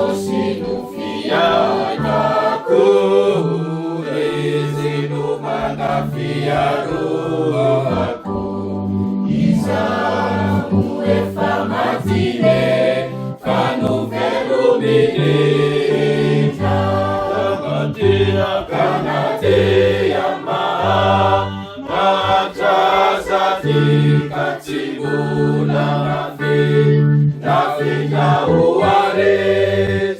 Jesosy no fiainako, Izy no manda fiarovako. Izaho efa maty nefa novelominy indray. Ka na dia mahantra aza ka tsy mbola nafindra ho ary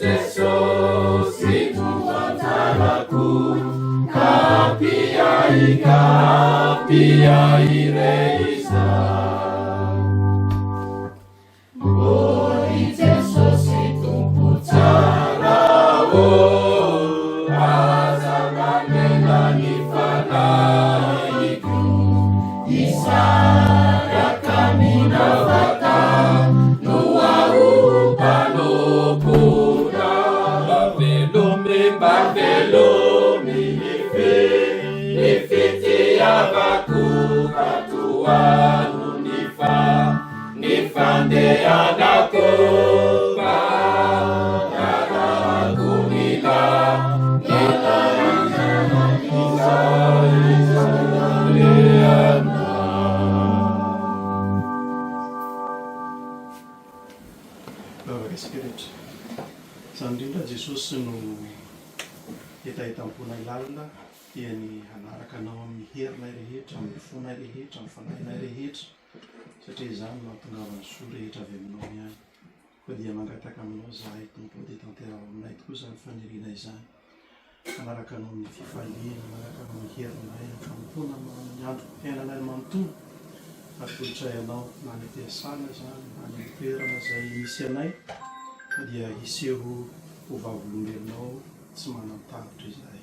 Jesosy no anjarako. Ka ampy ka ampy ahy re izany. O ry Jesosy Tompo tsara ô, aza mamela ny fanahiko hisaraka aminao fa tano aho mpanomponao. Mba velomy, mba velomy ny ny fitiavako ka tohano ny fa. Ny fandehanako mba hanarahako ny lalana izay alehanao. Vavaka isika rehetra. Izany indrindra Jesosy no hetahetam-ponay lalina dia ny hanaraka Anao amin'ny herinay rehetra, amin'ny fonay rehetra, amin'ny fanahinay rehetra. satria izany no hahatongavan'ny soa rehetra avy aminao ihany. Koa dia mangataka aminao izahay Tompo ô, dia tanteraho aminay tokoa izany faniriana izany. Hanaraka anao amin'ny fifaliana, hanaraka anao amin'ny herinay, amin'ny fanompoana anao amin'ny androm-piainanay manontolo. Atolotray anao na any am-piasana izany, na any amin'ny toerana izay misy anay, fa dia hiseho ho vavolombelonao tsy manan-tahotra izahay.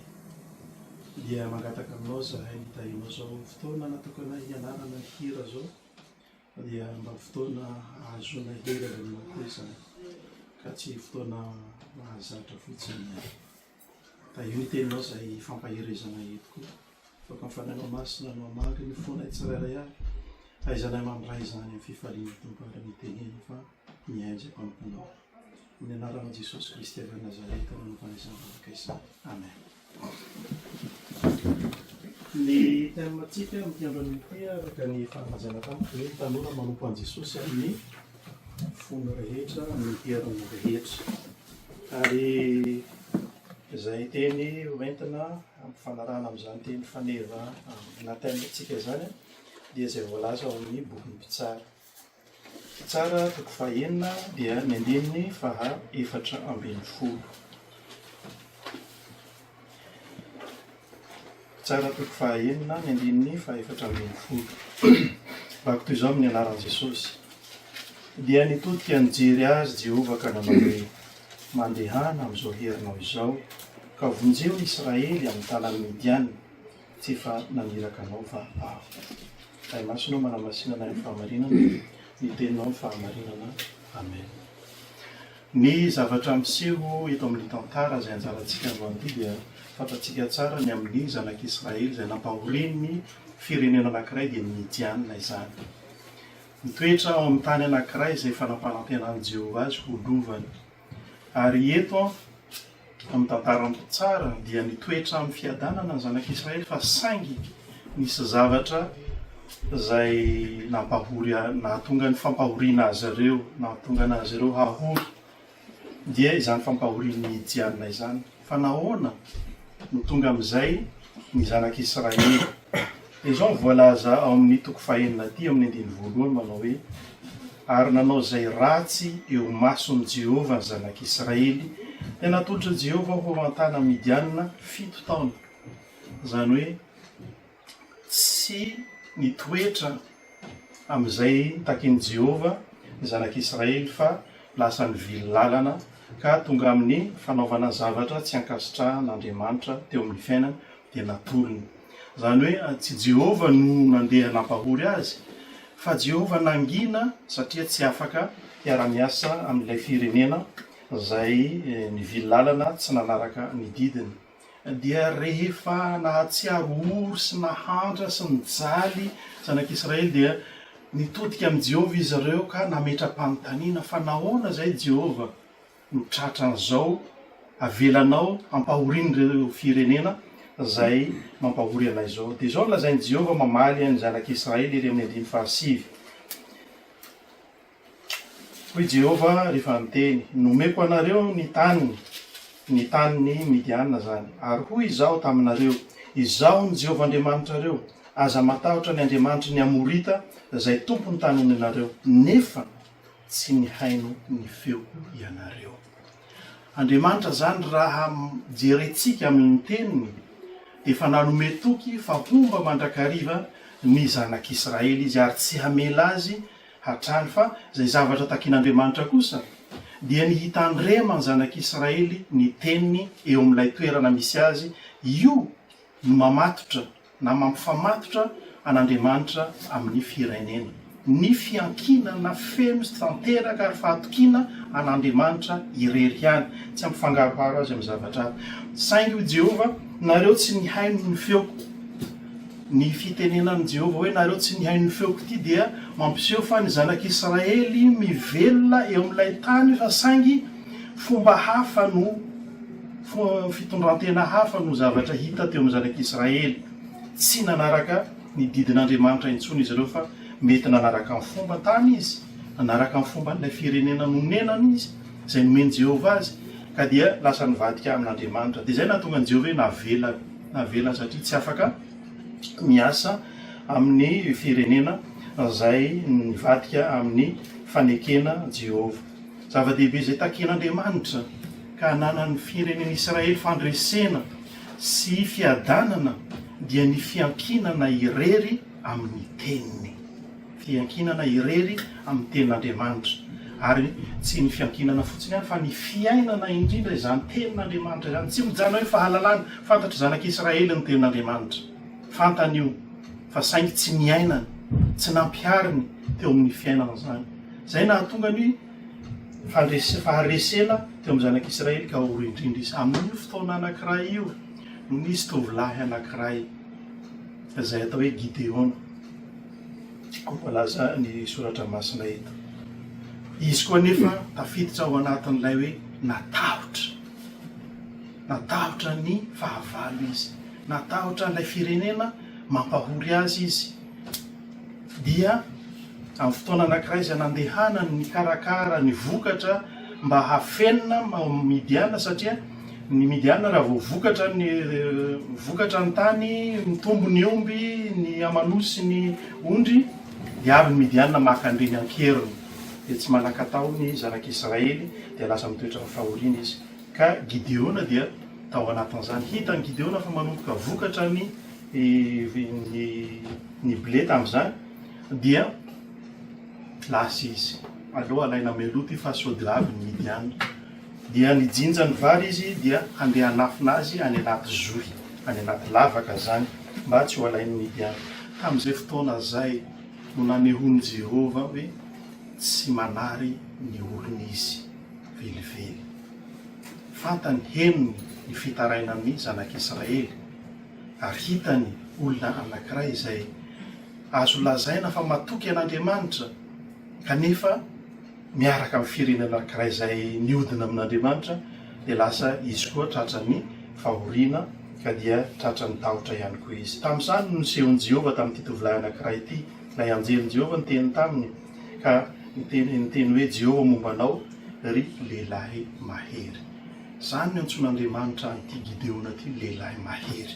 Dia mangataka aminao zahay ny tahinao zao fotoana natokanay hianarana ny hira zao fa dia mba fotoana ahazoana hery avy aminao koa izany ka tsy fotoana mahazatra fotsiny ihany. Tahio ny teninao izay hifampaherezana eto koa. Aoka ny Fanahinao Masina no hamaky ny fonay tsirairay avy. Ahaizanay mandray izany amin'ny fifaliana Tompo ary mitenena fa mihaino izay mpanomponao. Amin'ny anaranao Jesosy Kristy avy any Nazareta no anaovana izany vavaka izany. Amen. Ny thème-ntsika amin'ity andro anio ity araka ny efa nolazaina tamiko dia hoe ny tanora manompo an'i Jesosy amin'ny fony rehetra, amin'ny heriny rehetra. Ary izay teny hoentina hampifanarahana amin'izany teny faneva na thème-ntsika izany dia izay voalaza ao amin'ny bokin'ny Mpitsara. Mpitsara toko fahenina dia ny andininy faha 14. Mpitsara toko fahaenina ny andininy faha 14. Vaky toy izao amin'ny anaran'i Jesosy. Dia nitodika nijery azy Jehovah ka nanao hoe, Mandehana amin'izao herinao izao, ka vonjeo ny Israely amin'ny tanan'i Midiana. Tsy efa naniraka anao va Aho? Ray Masina ô, manamasina anay amin'ny fahamarinana, ny Teninao ny fahamarinana. Amen. Ny zavatra miseho eto amin'ny tantara izay anjarantsika androany ity dia fantatsika tsara ny amin'ny zanak'Israely izay nampahorian'ny firenena anankiray dia ny Midianina izany. Mitoetra ao amin'ny tany anankiray izay efa nampanantenan'i Jehovah azy ho lovany. Ary eto amin'ny tantaran'ny Mpitsara dia nitoetra amin'ny fiadanana ny zanak'Israely fa saingy nisy zavatra izay nampahory nahatonga ny fampahoriana azy ireo, nahatonga azy ireo hahory dia izany fampahorian'ny Midianina izany. Fa nahoana no tonga amin'izay ny zanak'Israely? Dia izao no voalaza ao amin'ny toko fahenina aty amin'ny andininy voalohany manao hoe, Ary nanao izay ratsy eo imason'i Jehovah ny zanak'Israely, dia natolotr'i Jehovah ho eo an-tanan'ny Midianina fito taona. Izany hoe tsy nitoetra amin'izay takin'i Jehovah ny zanak'Israely fa lasa nivily lalana ka tonga amin'ny fanaovana zavatra tsy ankasitrahan'Andriamanitra teo amin'ny fiainany dia natolony. Izany hoe tsy Jehovah no nandeha nampahory azy, fa Jehovah nangina satria tsy afaka hiara-miasa amin'ilay firenena izay nivily lalana tsy nanaraka ny didiny. Dia rehefa nahatsiaro ory sy nahantra sy nijaly zanak'Israely dia nitodika amin'i Jehovah izy ireo ka nametra-panontaniana, fa nahoana izay Jehovah? no tratran'izao avelanao hampahorian'ireo firenena izay mampahory anay izao? Dia izao no lazain'i Jehovah mamaly an'ny zanak'Israely ery amin'ny andininy fahasivy. Hoy Jehovah rehefa niteny, Nomeko anareo ny taniny, ny tanin'ny Midiana izany. Ary hoy Izaho taminareo, Izaho no Jehovah Andriamanitrareo, aza matahotra ny andriamanitry ny Amorita izay tompon'ny tany onenareo, nefa tsy nihaino ny feoko ianareo. Andriamanitra izany raha jerentsika amin'ny teniny dia efa nanome toky fa homba mandrakariva ny zanak'Israely Izy ary tsy hamela azy hatrany fa izay zavatra takin'Andriamanitra kosa dia ny hitandreman'ny zanak'Israely ny teniny eo amin'ilay toerana misy azy, io no mamatotra na mampifamatotra an'Andriamanitra amin'ny firenena. Ny fiankinana feno sy tanteraka ary fahatokiana an'Andriamanitra irery ihany, tsy hampifangaroharo azy amin'ny zavatra hafa. Saingy hoy Jehovah, Nareo tsy nihaino ny feoko. Ny fitenenan'i Jehovah hoe nareo tsy nihaino ny feoko ity dia mampiseho fa ny zanak'Israely mivelona eo amin'ilay tany fa saingy fomba hafa no fitondran-tena hafa no zavatra hita teo amin'ny zanak'Israely. Tsy nanaraka ny didin'Andriamanitra intsony izy ireo fa mety nanaraka ny fomba tany izy, nanaraka ny fomban'ilay firenena nonenany izy, izay nomen'i Jehovah azy, ka dia lasa nivadika amin'Andriamanitra. Dia izay nahatonga an'i Jehovah hoe navelany. Navelany satria tsy afaka miasa amin'ny firenena izay nivadika amin'ny fanekena Jehovah. Zava-dehibe izay takian'Andriamanitra ka hananan'ny firenen'Israely fandresena sy fiadanana dia ny fiankinana irery amin'ny teniny. Fiankinana irery amin'ny Tenin'Andriamanitra. Ary tsy ny fiankinana fotsiny ihany fa ny fiainana indrindra izany Tenin'Andriamanitra izany. Tsy mijanona hoe fahalalana. Fantatry zanak'Israely ny Tenin'Andriamanitra. Fantany io. Fa saingy tsy niainany, tsy nampihariny teo amin'ny fiainana izany. Izay nahatonga ny fandrese, faharesena teo amin'ny zanak'Israely ka ory indrindra izy. Amin'io fotoana anankiray io no nisy tovolahy anankiray izay atao hoe Gideona. Voalaza ny soratra masina eto. Izy koa anefa tafiditra ao anatin'ilay hoe natahotra. Natahotra ny fahavalo izy. Natahotra ilay firenena mampahory azy izy. Dia amin'ny fotoana anankiray izay nandehanany nikarakara ny vokatra mba hafenina Midiana satria ny Midiana raha vao vokatra ny vokatra ny tany, mitombo ny omby, ny aman'osy sy ny ondry, dia avy ny Midiana maka an'ireny an-keriny. Dia tsy manan-katao ny zanak'Israely, dia lasa mitoetra amin'ny fahoriana izy. Ka Gideona dia tao anatin'izany. Hitan'i Gideona fa manomboka vokatra ny ny ny blé tamin'izany, dia lasa izy. Aleo alaina mialoha ity fa sao dia avy ny Midiana. Dia nijinja ny vary izy dia handeha hanafina azy any anaty zohy, any anaty lavaka izany, mba tsy ho alain'ny Midiana. Tamin'izay fotoana izay no nanehoan'i Jehovah hoe tsy manary ny olony izy velively. Fantany, henony ny fitarainan'ny zanak'Israely, ary hitany olona anankiray izay azo lazaina fa matoky an'Andriamanitra, kanefa miaraka amin'ny firenena anankiray izay niodina amin'Andriamanitra, dia lasa izy koa tratran'ny fahoriana ka dia tratran'ny tahotra ihany koa izy. Tamin'izany no nisehon'i Jehovah tamin'ity tovolahy anankiray ity. Ilay anjelin'i Jehovah niteny taminy ka niteny niteny hoe, Jehovah momba anao, ry lehilahy mahery. Izany no iantsoan'Andriamanitra an'ity Gideona ity, lehilahy mahery.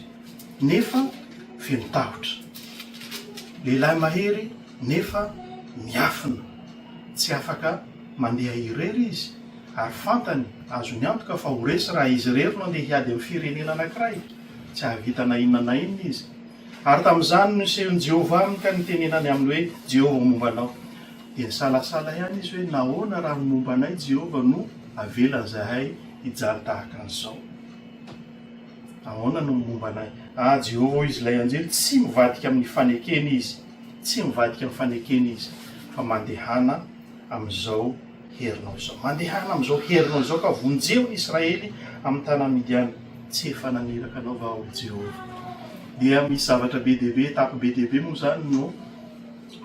Nefa feno tahotra. Lehilahy mahery nefa miafina. Tsy afaka mandeha irery izy, ary fantany, azony antoka fa ho resy raha izy irery no andeha hiady amin'ny firenena anankiray. Tsy hahavita na inona na inona izy. Ary tamin'izany no nisehon'i Jehovah aminy ka nitenenany aminy hoe, Jehovah momba anao. Dia nisalasala ihany izy hoe, Nahoana raha ny momba anay Jehovah no avelany izahay hijaly tahaka an'izao? Ahoana no momba anay? Ah, Jehovah, hoy izy, ilay anjely, tsy mivadika amin'ny fanekeny izy. Tsy mivadika amin'ny fanekeny izy, fa mandehana amin'izao herinao izao. Mandehana amin'izao herinao izao ka vonjeo ny Israely amin'ny tanan'i Midiana. Tsy efa naniraka anao va aho, Jehovah? Dia misy zavatra be dia be, étape be dia be moa izany no.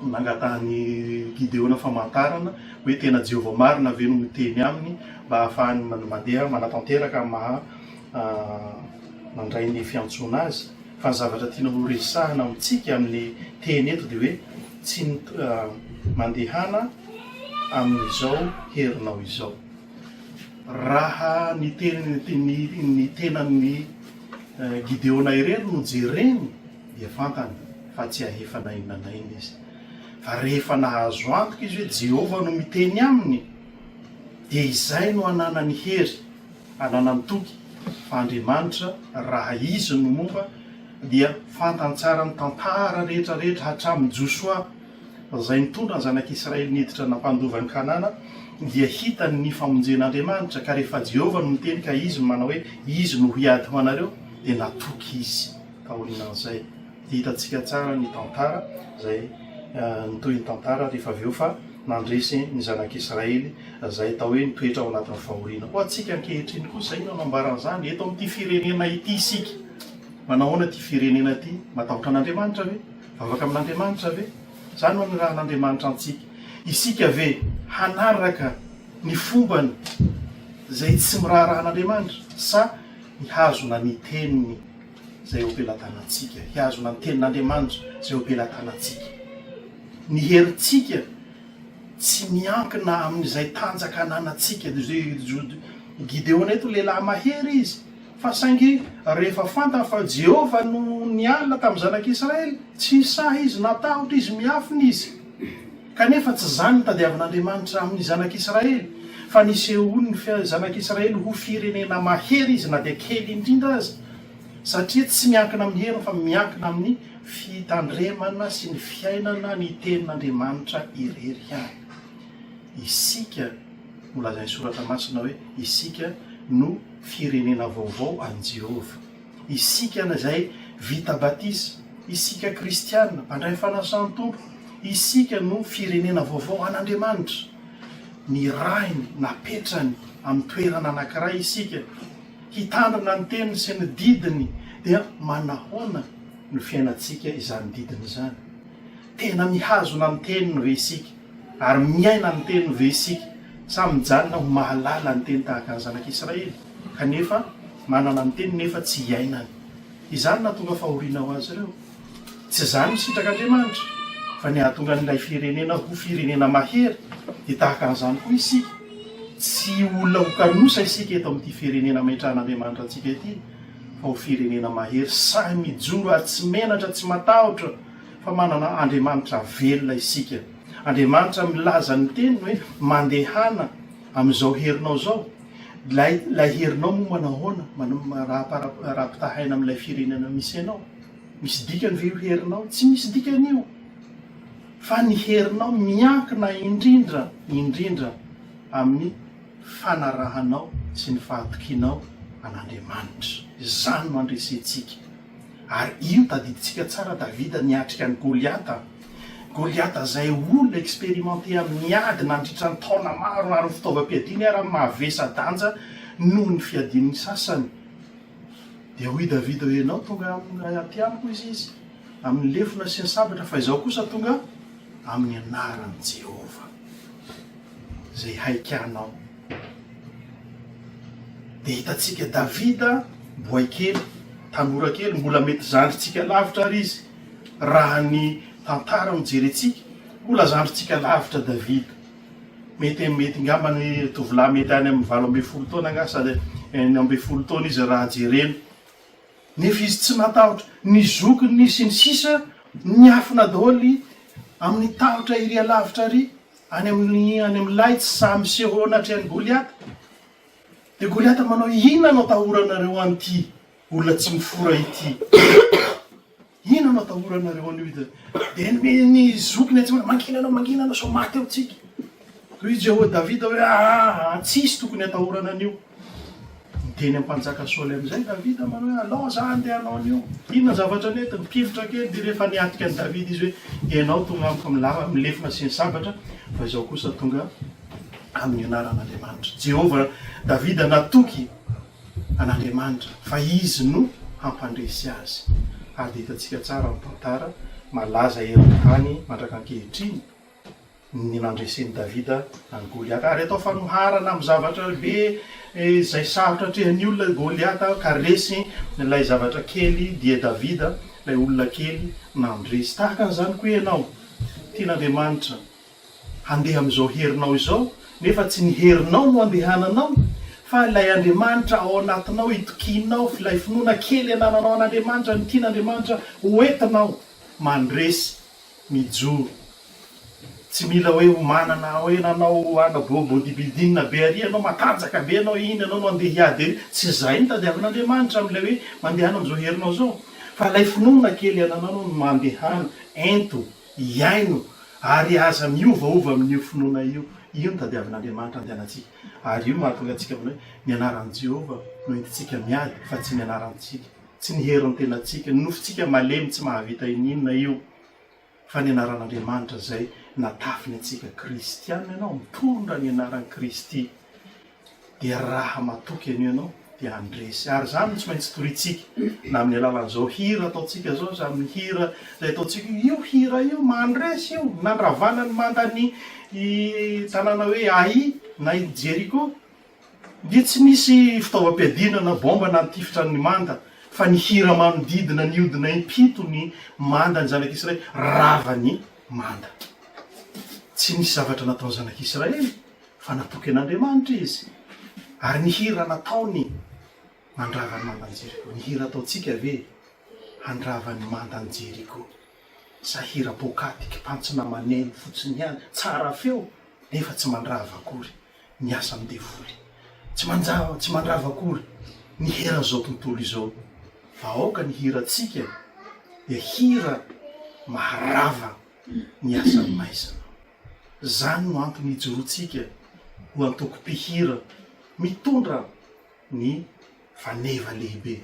Nangatahan'i Gideona famantarana hoe tena Jehovah marina ve no miteny aminy mba hahafahany mandeha manatanteraka amin'ny maha nandray ny fiantsoana azy. Fa ny zavatra tiana ho resahina amintsika amin'ny teny eto dia hoe tsy ny mandehana amin'izao herinao izao. Raha ny teny ny tenan'i Gideona irery no jereny dia fantany fa tsy hahefa na inona na inona izy. Fa rehefa nahazo antoka izy hoe Jehovah no miteny aminy, dia izay no ananany hery, ananany toky fa Andriamanitra, raha Izy no momba, dia fantany tsara ny tantara rehetra rehetra hatramin'i Josoa izay nitondra ny zanak'Israely niditra nampandova an'i Kanana, dia hitany ny famonjen'Andriamanitra, ka rehefa Jehovah no miteny ka Izy no manao hoe Izy no hiady ho anareo, dia natoky izy. Taorianan'izay dia hitantsika tsara ny tantara izay nitohy ny tantara rehefa avy eo fa nandresy ny zanak'Israely izay atao hoe nitoetra ao anatin'ny fahoriana. Ho antsika ankehitriny kosa, inona no ambaran'izany? Eto amin'ity firenena ity isika. Manao ahoana ity firenena ity? Matahotra an'Andriamanitra ve? Mivavaka amin'Andriamanitra ve? Izany no anirahan'Andriamanitra antsika. Isika ve hanaraka ny fombany izay tsy miraharaha an'Andriamanitra sa hihazona ny teniny? izay eo am-pelatanantsika, hihazona ny Tenin'Andriamanitra izay eo am-pelatanantsika. Ny herintsika tsy miankina amin'izay tanjaka ananantsika. Gideona eto lehilahy mahery izy, fa saingy rehefa fantany fa Jehovah no niala tamin'ny zanak'Israely, tsy sahy izy, natahotra izy, miafina izy. Kanefa tsy izany no tadiavin'Andriamanitra amin'ny zanak'Israely, fa nisehoan'ny zanak'Israely ho firenena mahery izy na dia kely indrindra aza, satria tsy miankina amin'ny heriny fa miankina amin'ny fitandremana sy ny fiainana ny tenin'Andriamanitra irery ihany. Isika, nolazain'ny Soratra Masina hoe isika no firenena vaovao an'i Jehovah. Isika izay vita batisa, isika kristiana, mpandray ny fanasan'ny Tompo, isika no firenena vaovao an'Andriamanitra. Nirahiny, napetrany amin'ny toerana anankiray isika, hitandrina ny teniny sy ny didiny, dia manahoana no fiainantsika izany didiny izany? Tena mihazona ny teniny ve isika? Ary miaina ny teniny ve isika? Sa mijanona ho mahalala ny teny tahaka ny zanak'Israely, kanefa manana ny teny nefa tsy iainany? Izany nahatonga fahoriana ho azy ireo. Tsy izany no sitrak'Andriamanitra, fa ny hahatonga an'ilay firenena ho firenena mahery, dia tahaka an'izany koa isika. Tsy olona ho kanosa isika eto amin'ity firenena ametrahan'Andriamanitra antsika ity, fa ho firenena mahery, sahy mijoro ary tsy menatra, tsy matahotra, fa manana Andriamanitra velona isika. Andriamanitra milaza ny teniny hoe mandehana amin'izao herinao izao. Ilay ilay herinao moa manao ahoana raha raha ampitahaina amin'ilay firenena misy anao? Misy dikany ve io herinao? Tsy misy dikany io. Fa ny herinao miankina indrindra indrindra amin'ny fanarahanao sy ny fahatokianao an'Andriamanitra. Izany no andresentsika. Ary io tadidintsika tsara Davida niatrika an'i Goliata. Goliata izay olona expérimenté amin'ny ady nandritra ny taona maro ary ny fitaovam-piadiany ara mavesa-danja noho ny fiadian'ny sasany. Dia hoy Davida hoe ianao tonga aty amiko hoy izy amin'ny lefona sy ny sabatra fa izaho kosa tonga amin'ny anaran'i Jehovah izay haikanao. Dia hitantsika Davida boay kely, tanora kely, mbola mety zandrintsika lavitra ary izy raha ny tantara no jerentsika, mbola zandrintsika lavitra Davida. Mety mety ngamba ny tovolahy mety any amin'ny 18 taona angaha sady 16 taona izy raha jerena. Nefa izy tsy natahotra, ny zokiny sy ny sisa niafina daholo amin'ny tahotra ery alavitra ary. Any amin'ny any amin'ilay tsy sahy miseho eo anatrehan'i Goliata. Dia Goliata manao hoe, Inona no atahoranareo an'ity olona tsy mifora ity? Inona no atahoranareo an'io? Dia ny ny zokiny atsimo, Mangina ianao, mangina ianao sao maty eo tsika. Hoy i Jeho Davida hoe, Aa, tsisy tokony atahorana an'io. Niteny amin'ny mpanjaka Saoly amin'izay Davida manao hoe, Alao za handeha hanao an'io. Inona ny zavatra nentiny? Pilotra kely. Dia rehefa niatrika an'i Davida izy hoe, Ianao tonga amiko amin'ny lefona sy ny sabatra, fa izaho kosa tonga amin'ny anaran'Andriamanitra. Jehovah, Davida natoky an'Andriamanitra fa Izy no hampandresy azy. Ary dia hitantsika tsara ny tantara. malaza eran-tany mandraka ankehitriny ny nandresen'i Davida an'i Goliata. Ary atao fanoharana amin'ny zavatra be izay sarotra atrehan'ny olona i Goliata ka resy ilay zavatra kely dia Davida, ilay olona kely nandresy. Tahaka an'izany koa ianao, tian'Andriamanitra handeha amin'izao herinao izao, nefa tsy ny herinao no andehananao fa ilay Andriamanitra ao anatinao itokianao, ilay finoana kely anananao an'Andriamanitra no tian'Andriamanitra ho entinao mandresy mijoro. Tsy mila hoe ho manana hoe nanao ana body building be ary ianao, matanjaka be ianao, iny ianao no andeha hiady ery. Tsy izay no tadiavin'Andriamanitra amin'ilay hoe mandehana amin'izao herinao izao. Fa ilay finoana kely anananao no mandehana, ento, iaino ary aza miovaova amin'io finoana io. Io no tadiavin'Andriamanitra andehanantsika. Ary io no mahatonga antsika manao hoe ny anaran'i Jehovah no entintsika miady fa tsy ny anarantsika. Tsy ny herin'ny tenantsika, ny nofontsika malemy tsy mahavita ininona io. Fa ny anaran'Andriamanitra izay natafiny antsika kristiana ianao, mitondra ny anaran'i Kristy, dia raha matoky an'io ianao dia handresy. Ary izany no tsy maintsy torintsika, na amin'ny alalan'izao hira ataontsika izao, izay amin'ny hira izay ataontsika io, io hira io mandresy io, nandravana ny mandan'ny tanàna hoe Ai na i Jeriko. Dia tsy nisy fitaovam-piadiana na bomba na nitifitra ny manda, fa ny hira manodidina nihodina impito ny manda ny zanak'Israely, rava ny manda. Tsy nisy zavatra nataon'ny zanak'Israely, fa natoky an'Andriamanitra izy. Ary ny hira nataony nandrava ny mandan'i Jeriko. Ny hira ataontsika ve handrava ny mandan'i Jeriko? Sa hira poakaty, kipantsona maneno fotsiny ihany, tsara feo, nefa tsy mandrava akory? ny asan'ny devoly. Tsy manjava, tsy mandrava akory ny heran'izao tontolo izao. Fa aoka ny hirantsika dia hira maharava ny asan'ny maizina. Izany no antony ijoroantsika ho antoko mpihira mitondra ny faneva lehibe,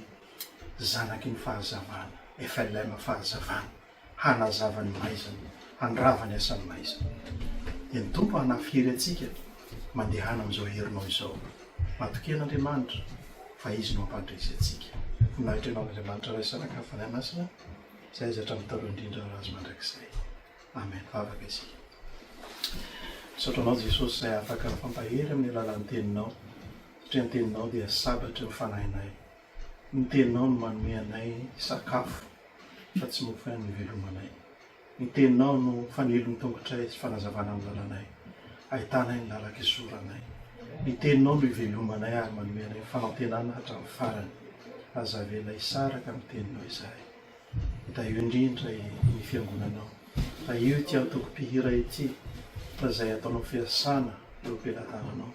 Zanaky ny Fahazavana, FLM Fahazavana. hanazava ny maizina, handrava ny asan'ny maizina. Dia ny Tompo hanafy hery antsika, mandehana amin'izao herinao izao. Matokia an'Andriamanitra fa Izy no hampandresy antsika. Voninahitra ho an'Andriamanitra Ray Zanaka Fanahy Masina, izay aiza hatramin'ny taloha indrindra ary azy mandrakizay. Amen. Vavaka isika. Misaotra Anao Jesosy izay afaka mifampahery amin'ny alalan'ny Teninao, satria ny Teninao dia sabatry ny fanahinay. Ny Teninao no manome anay sakafo fa tsy mofo ihany no ivelomanay. Ny Teninao no fanilon'ny tongotray sy fanazavana ny lalanay, ahitanay ny lalan-kizoranay. Ny Teninao no ivelomanay ary manome anay fanantenana hatramin'ny farany. Aza avela hisaraka amin'ny Teninao izahay. Tahio indrindra ny Fiangonanao. Tahio ity antoko mpihira ity fa izay ataonao fiasana eo am-pelatananao.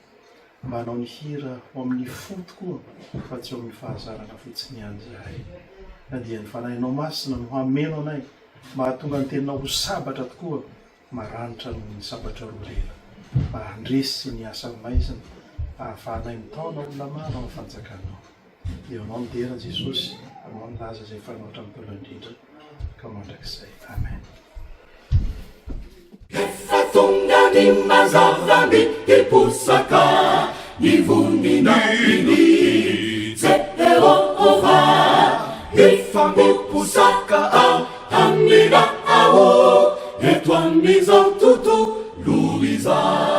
Mba hanao ny hira ho amin'ny fo tokoa fa tsy eo amin'ny fahazarana fotsiny ihany izahay. Na dia ny Fanahinao Masina no hameno anay mba hahatonga ny Teninao ho sabatra tokoa, maranitra noho ny sabatra roa lela, mba handresy ny asan'ny maizina, hahafahanay mitaona olona maro amin'ny fanjakanao. Eo anao ny dera Jesosy, anao ny laza izay efa anao hatramin'ny taloha indrindra ka mandrakizay. Amen. Efa tonga ny mazava mihiposaka ny voninahiny Jehovah. Efa miposaka amin'ny rahao eto amin'izao tontolo izao.